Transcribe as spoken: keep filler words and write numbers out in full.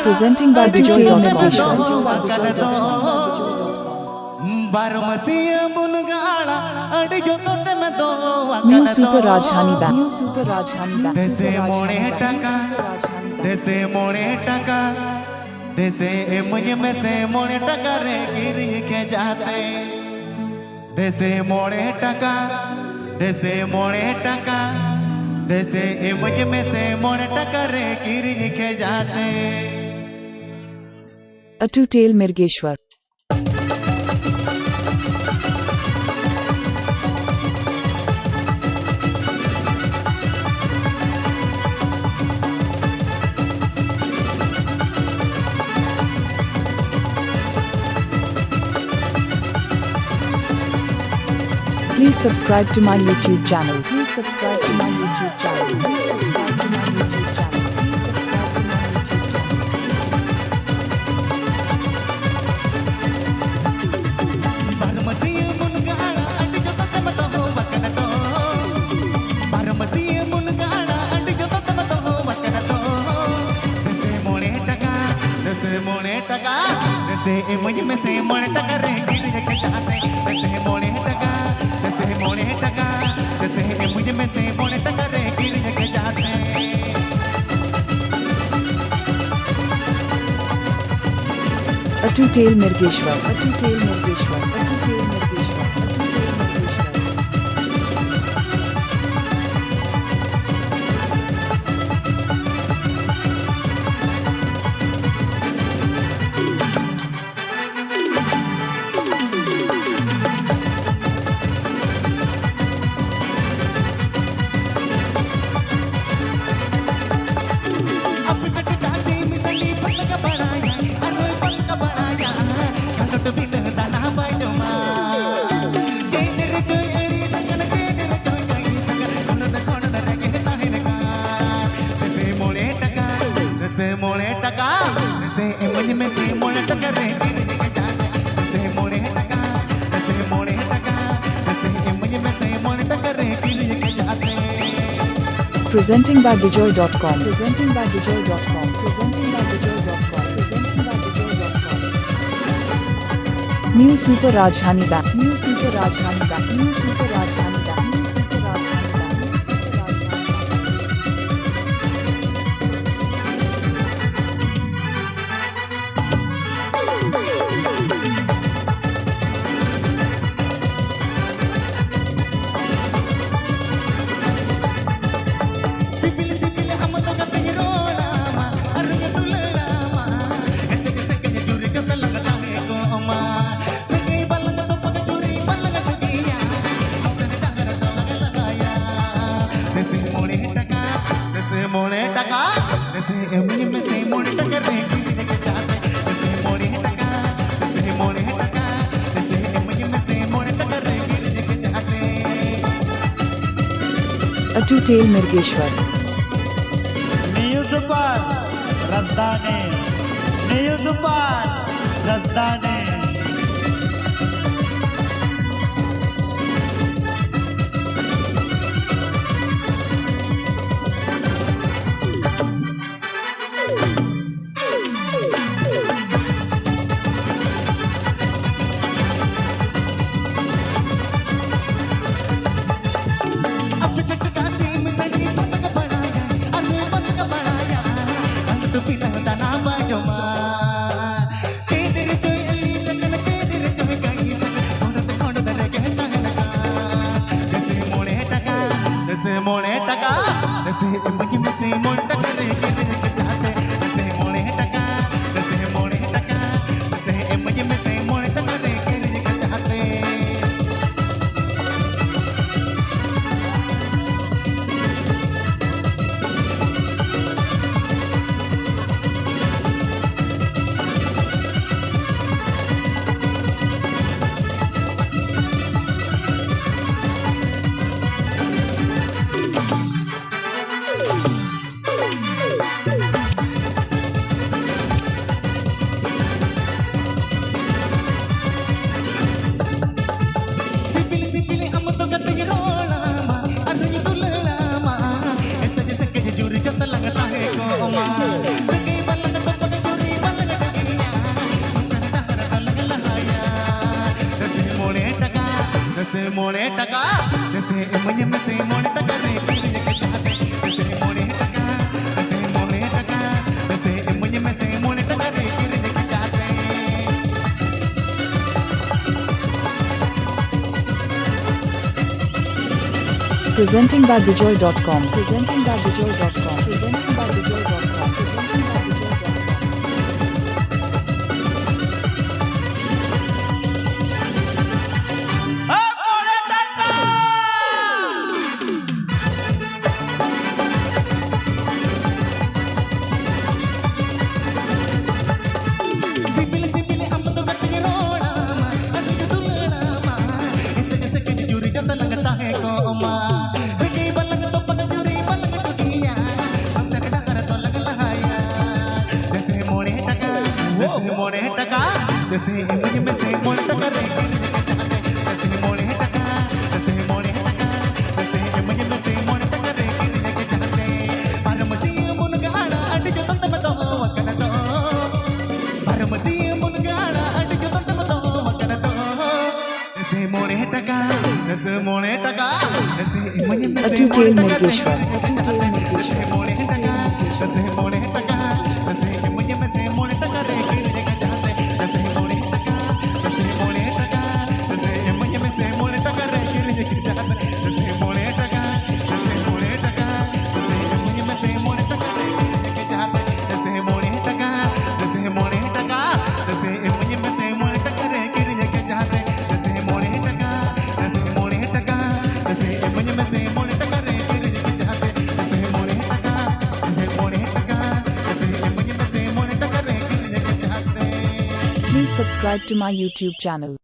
Presenting by Bijoy dot com. ᱵᱟᱨᱢᱟᱹᱥᱤᱭᱟᱹ ᱢᱩᱱᱜᱟᱹ ᱟᱲᱟᱜ ᱟᱹᱰᱤ ᱡᱚᱛᱚ ᱛᱮᱢ ᱫᱚ New Super Rajdhani Bank. New Super Rajdhani Bank. ᱫᱮᱥᱮ ᱢᱚᱬᱮ ᱴᱟᱠᱟ ᱫᱮᱥᱮ ᱢᱚᱬᱮ ᱴᱟᱠᱟ ᱫᱮᱥᱮ ᱮᱢᱟᱹᱧ ᱢᱮᱥᱮ ᱢᱚᱬᱮ ᱴᱟᱠᱟ ᱨᱮ ᱠᱤᱨᱤᱧ ᱠᱷᱮᱡᱟᱛᱮ ᱫᱮᱥᱮ ᱢᱚᱬᱮ ᱴᱟᱠᱟ ᱫᱮᱥᱮ ᱢᱚᱬᱮ ᱴᱟᱠᱟ ᱫᱮᱥᱮ ᱮᱢᱟᱹᱧ ᱢᱮᱥᱮ ᱢᱚᱬᱮ ᱴᱟᱠᱟ ᱨᱮ ᱠᱤᱨᱤᱧ ᱠᱷᱮᱡᱟᱛᱮ Atutel Mirgeshwar. Please subscribe to my YouTube channel. Please subscribe to my YouTube channel. Please subscribe to my YouTube channel. Please subscribe to my YouTube channel. ᱵᱟᱨᱢᱟᱹᱥᱤᱭᱟᱹ ᱢᱩᱱᱜᱟᱹ ᱟᱲᱟᱜ ᱟᱹᱰᱤ ᱡᱚᱛᱚ ᱛᱮᱢ ᱫᱚᱦᱚ ᱟᱠᱟᱫ ᱫᱚ ᱵᱟᱨᱢᱟᱹᱥᱤᱭᱟᱹ ᱢᱩᱱᱜᱟᱹ ᱟᱲᱟᱜ ᱟᱹᱰᱤ ᱡᱚᱛᱚ ᱛᱮᱢ ᱫᱚᱦᱚ ᱟᱠᱟᱫ ᱫᱚ ᱫᱮᱥᱮ ᱢᱚᱬᱮ ᱴᱟᱠᱟ ᱫᱮᱥᱮ ᱢᱚᱬᱮ ᱴᱟᱠᱟ ᱫᱮᱥᱮ ᱮᱢᱟᱹᱧ ᱢᱮᱥᱮ ᱢᱚᱬᱮ ᱴᱟᱠᱟ ᱨᱮ ᱠᱤᱨᱤᱧ ᱠᱷᱮᱡᱟᱛᱮ ᱫᱮᱥᱮ ᱢᱚᱬᱮ ᱴᱟᱠᱟ ᱫᱮᱥᱮ ᱢᱚᱬᱮ ᱴᱟᱠᱟ ᱫᱮᱥᱮ ᱮᱢᱟᱹᱧ ᱢᱮᱥᱮ ᱢᱚᱬᱮ ᱴᱟᱠᱟ ᱨᱮ ᱠᱤᱨᱤᱧ ᱠᱷᱮᱡᱟᱛᱮ Atutel Mirgeshwar. Atutel Mirgeshwar. Atutel Mirgeshwar. Atutel Mirgeshwar. ᱢᱚᱬᱮ ᱴᱟᱠᱟ ᱥᱮ ᱮᱢᱟᱹᱧ ᱢᱮ ᱥᱮ ᱢᱚᱬᱮ ᱴᱟᱠᱟ ᱨᱮ ᱠᱤᱨᱤᱧ ᱠᱟᱡᱟᱠ ᱥᱮ ᱢᱚᱬᱮ ᱴᱟᱠᱟ ᱥᱮ ᱢᱚᱬᱮ ᱴᱟᱠᱟ ᱥᱮ ᱮᱢᱟᱹᱧ ᱢᱮ ᱥᱮ ᱢᱚᱬᱮ ᱴᱟᱠᱟ ᱨᱮ ᱠᱤᱨᱤᱧ ᱠᱟᱡᱟᱠ Presenting by Bijoy dot com. Presenting by Bijoy dot com. Presenting by Bijoy dot com. New Super Rajdhani Bank. New Super Rajdhani Bank. New Super Rajdhani Bank. New Super Rajdhani Bank. ᱥᱤᱵᱤᱞ ᱥᱤᱵᱤᱞ ᱟᱢ ᱫᱚ ᱠᱟᱛᱮᱧ ᱨᱚᱲ ᱟᱢᱟ, ᱟᱨᱤᱧ ᱫᱩᱞᱟᱹᱲ ᱟᱢᱟ᱾ ᱮᱥᱮᱠ ᱮᱥᱮᱠ ᱡᱩᱨᱤ ᱡᱚᱛᱚ ᱞᱟᱜᱟ ᱛᱟᱦᱮᱸ ᱠᱚᱜ ᱢᱟ᱾ ᱥᱟᱹᱜᱟᱹᱭ ᱵᱟᱞᱟᱝ ᱛᱚᱯᱟᱜ ᱡᱩᱨᱤ ᱵᱟᱞᱟᱝ ᱴᱷᱩᱠᱤᱭᱟ᱾ ᱦᱟᱥᱮᱱ ᱰᱟᱦᱟᱨ ᱫᱚ ᱞᱟᱜᱟ ᱞᱟᱜᱟᱭᱟ᱾ ᱫᱮᱥᱤ ᱢᱚᱬᱮ ᱴᱟᱠᱟ, ᱫᱮᱥᱤ ᱢᱚᱬᱮ ᱴᱟᱠᱟ, ᱫᱮᱥᱤ ᱮᱢᱟᱹᱧ ᱢᱮᱥᱮ ᱢᱚᱬᱮ ᱴᱟᱠᱟ ᱨᱮ ᱠᱤᱨᱤᱧ ᱠᱟᱛᱮ᱾ ᱫᱮᱥᱤ ᱢᱚᱬᱮ ᱴᱟᱠᱟ, ᱫᱮᱥᱤ ᱢᱚᱬᱮ ᱴᱟᱠᱟ, ᱫᱮᱥᱤ ᱮᱢᱟᱹᱧ ᱢᱮᱥᱮ ᱢᱚᱬᱮ ᱴᱟᱠᱟ ᱨᱮ ᱠᱤᱨᱤᱧ ᱠᱟᱛᱮ᱾ Atul Mirgeshwar. New Super Rajdhani. New Super Rajdhani. ᱟᱯᱮ ᱪᱷᱟᱴᱠᱟ ᱥᱤᱢ ᱥᱟᱹᱲᱤ ᱯᱟᱛᱟᱠ ᱵᱟᱲᱟᱭᱟ, ᱟᱨ ᱯᱟᱛᱟᱠ ᱵᱟᱲᱟᱭᱟ, ᱟᱨ ᱴᱩᱯᱤ ᱞᱟᱦᱫᱟ ᱱᱟ ᱵᱟᱡᱚᱢᱟ᱾ ᱪᱮᱫ ᱨᱮᱪᱚᱭ ᱟᱹᱞᱤᱧ ᱟᱠᱟᱱᱟ, ᱪᱮᱫ ᱨᱮᱪᱚᱭ ᱠᱟᱹᱢᱤ ᱥᱟᱠᱟᱱᱟ, ᱚᱱᱟ ᱛᱮ ᱠᱷᱚᱸᱰ ᱫᱟᱨᱮ ᱜᱮ ᱛᱟᱦᱮᱱᱟ᱾ ᱫᱮᱥᱤ ᱢᱚᱬᱮ ᱴᱟᱠᱟ, ᱫᱮᱥᱤ ᱢᱚᱬᱮ ᱴᱟᱠᱟ, ᱫᱮᱥᱤ ᱮᱢᱟᱹᱧ ᱢᱮᱥᱮ ᱢᱚᱬᱮ ᱴᱟᱠᱟ ᱨᱮ ᱠᱤᱨᱤᱧ ᱠᱟᱛᱮ᱾ ᱫᱮᱥᱤ ᱢᱚᱬᱮ ᱴᱟᱠᱟ, ᱫᱮᱥᱤ ᱢᱚᱬᱮ ᱴᱟᱠᱟ, ᱫᱮᱥᱤ ᱮᱢᱟᱹᱧ ᱢᱮᱥᱮ ᱢᱚᱬᱮ ᱴᱟᱠᱟ ᱨᱮ ᱠᱤᱨᱤᱧ ᱠᱟᱛᱮ᱾ ᱢᱚᱬᱮ ᱴᱟᱠᱟ, ᱫᱮᱥᱮ ᱤᱢᱟᱹᱧ ᱢᱮᱥᱮ ᱢᱚᱬᱮ ᱴᱟᱠᱟ ᱨᱮ ᱠᱤᱨᱤᱧ ᱠᱮᱪᱟᱦ ᱛᱮ᱾ ᱫᱮᱥᱮ ᱢᱚᱬᱮ ᱴᱟᱠᱟ, ᱫᱮᱥᱮ ᱢᱚᱬᱮ ᱴᱟᱠᱟ, ᱫᱮᱥᱮ ᱤᱢᱟᱹᱧ ᱢᱮᱥᱮ ᱢᱚᱬᱮ ᱴᱟᱠᱟ ᱨᱮ ᱠᱤᱨᱤᱧ ᱠᱮᱪᱟᱦ ᱛᱮ᱾ Presenting by Bijoy dot com. Presenting by Bijoy dot com. Presenting by Bijoy dot com. Presenting by Bijoy dot com. ᱥᱤᱵᱤᱞ ᱥᱤᱵᱤᱞ ᱟᱢ ᱫᱚ ᱜᱟᱛᱮ ᱨᱚᱲ ᱟᱢᱟ, ᱟᱹᱰᱤ ᱡᱩᱛ ᱞᱟᱹᱲ ᱟᱢᱟ, ᱮᱥᱮ ᱮᱥᱮ ᱠᱟᱹᱡ ᱡᱩᱨᱤ ᱡᱚᱛᱚ ᱞᱟᱝ ᱛᱟᱦᱮᱸ ᱠᱚᱜ ᱢᱟ᱾ ᱥᱟᱹᱜᱟᱹᱭ ᱵᱟᱞᱟᱝ ᱛᱚᱯᱟᱜ ᱡᱩᱨᱤ ᱵᱟᱞᱟᱝ ᱴᱩᱴᱤᱭᱟ, ᱥᱚᱝᱥᱟᱨ ᱰᱟᱦᱟᱨ ᱫᱚ ᱞᱟᱝ ᱞᱟᱦᱟᱭᱟ᱾ ᱫᱮᱥᱮ ᱢᱚᱬᱮ ᱴᱟᱠᱟ, ᱫᱮᱥᱮ ᱢᱚᱬᱮ ᱴᱟᱠᱟ, ᱫᱮᱥᱮ ᱤᱢᱟᱹᱧ ᱢᱮᱥᱮ ᱢᱚᱬᱮ ᱴᱟᱠᱟ ᱨᱮ ᱠᱤᱨᱤᱧ ᱠᱮᱪᱟᱦ ᱛᱮ᱾ ᱫᱮᱥᱮ ᱢᱚᱬᱮ ᱴᱟᱠᱟ, ᱫᱮᱥᱮ ᱢᱚᱬᱮ ᱴᱟᱠᱟ, ᱫᱮᱥᱮ ᱤᱢᱟᱹᱧ ᱢᱮᱥᱮ ᱢᱚᱬᱮ ᱴᱟᱠᱟ ᱨᱮ ᱠᱤᱨᱤᱧ ᱠᱮᱪᱟᱦ ᱛᱮ᱾ ᱵᱟᱨᱚ ᱢᱟᱹᱥᱤᱭᱟᱹ ᱢᱩᱱᱜᱟᱹ ᱟᱲᱟᱜ ᱟᱹᱰᱤ ᱡᱚᱛᱚᱱ ᱛᱮᱢ ᱫᱚᱦᱚ ᱟᱠᱟᱫᱟ ᱫᱚ᱾ ᱵᱟᱨᱚ ᱢᱟᱹᱥᱤᱭᱟᱹ ᱢᱩᱱᱜᱟᱹ ᱟᱲᱟᱜ ᱟᱹᱰᱤ ᱡᱚᱛᱚᱱ ᱛᱮᱢ ᱫᱚᱦᱚ ᱟᱠᱟᱫᱟ ᱫᱚ᱾ ᱫᱮᱥᱮ ᱢᱚᱬᱮ ᱴᱟᱠᱟ, ᱫᱮᱥᱮ ᱢᱚᱬᱮ ᱴᱟᱠᱟ, ᱫᱮᱥᱮ ᱤᱢᱟᱹᱧ ᱢᱮᱥᱮ ᱟᱹᱴᱩ ᱢᱚᱬᱮ ᱴᱮᱞ ᱴᱟᱠᱟ ᱨᱮ ᱢᱩᱨᱜᱮᱥᱣᱟᱨ, ᱠᱤᱨᱤᱧ ᱟᱹᱴᱩ ᱠᱮᱪᱟᱦ ᱴᱮᱞ ᱛᱮ᱾ ᱫᱮᱥᱮ ᱢᱩᱨᱜᱮᱥᱣᱟᱨ, ᱢᱚᱬᱮ ᱴᱟᱠᱟ, ᱫᱮᱥᱮ ᱢᱚᱬᱮ ᱴᱟᱠᱟ, ᱫᱮᱥᱮ ᱤᱢᱟᱹᱧ ᱢᱮᱥᱮ ᱢᱚᱬᱮ ᱴᱟᱠᱟ ᱨᱮ ᱠᱤᱨᱤᱧ ᱠᱮᱪᱟᱦ ᱛᱮ᱾ ᱫᱮᱥᱮ ᱢᱚᱬᱮ ᱴᱟᱠᱟ, ᱫᱮᱥᱮ ᱢᱚᱬᱮ ᱴᱟᱠᱟ, ᱫᱮᱥᱮ ᱤᱢᱟᱹᱧ ᱢᱮᱥᱮ ᱢᱚᱬᱮ ᱴᱟᱠᱟ ᱨᱮ ᱠᱤᱨᱤᱧ ᱠᱮᱪᱟᱦ ᱛᱮ᱾ ᱫᱮᱥᱮ ᱢᱚᱬᱮ ᱴᱟᱠᱟ, ᱫᱮᱥᱮ ᱢᱚᱬᱮ ᱴᱟᱠᱟ, ᱫᱮᱥᱮ ᱤᱢᱟᱹᱧ ᱢᱮᱥᱮ ᱢᱚᱬᱮ ᱴᱟᱠᱟ ᱨᱮ ᱠᱤᱨᱤᱧ ᱠᱮᱪᱟᱦ ᱛᱮ᱾ ᱫᱮᱥᱮ ᱢᱚᱬᱮ ᱴᱟᱠᱟ, ᱫᱮᱥᱮ ᱢᱚᱬᱮ ᱴᱟᱠᱟ, ᱫᱮᱥᱮ ᱤᱢᱟᱹᱧ ᱢᱮᱥᱮ ᱢᱚᱬᱮ ᱴᱟᱠᱟ ᱨᱮ ᱠᱤᱨᱤᱧ ᱠᱮᱪᱟᱦ ᱛᱮ᱾ ᱫᱮᱥᱮ ᱢᱚᱬᱮ ᱴᱟᱠᱟ, ᱫᱮᱥᱮ ᱢᱚᱬᱮ ᱴᱟᱠᱟ, ᱫᱮᱥᱮ ᱤᱢᱟᱹᱧ ᱢᱮᱥᱮ ᱢᱚᱬᱮ ᱴᱟᱠᱟ ᱨᱮ ᱠᱤᱨᱤᱧ ᱠᱮᱪᱟᱦ ᱛᱮ᱾ ᱫᱮᱥᱮ ᱢᱚᱬᱮ ᱴᱟᱠᱟ, ᱫᱮᱥᱮ ᱢᱚᱬᱮ ᱴᱟᱠᱟ, ᱫᱮᱥᱮ ᱤᱢᱟᱹᱧ ᱢᱮᱥᱮ ᱢᱚᱬᱮ ᱴᱟᱠᱟ ᱨᱮ ᱠᱤᱨᱤᱧ ᱠᱮᱪᱟᱦ ᱛᱮ᱾ Please subscribe to my YouTube channel.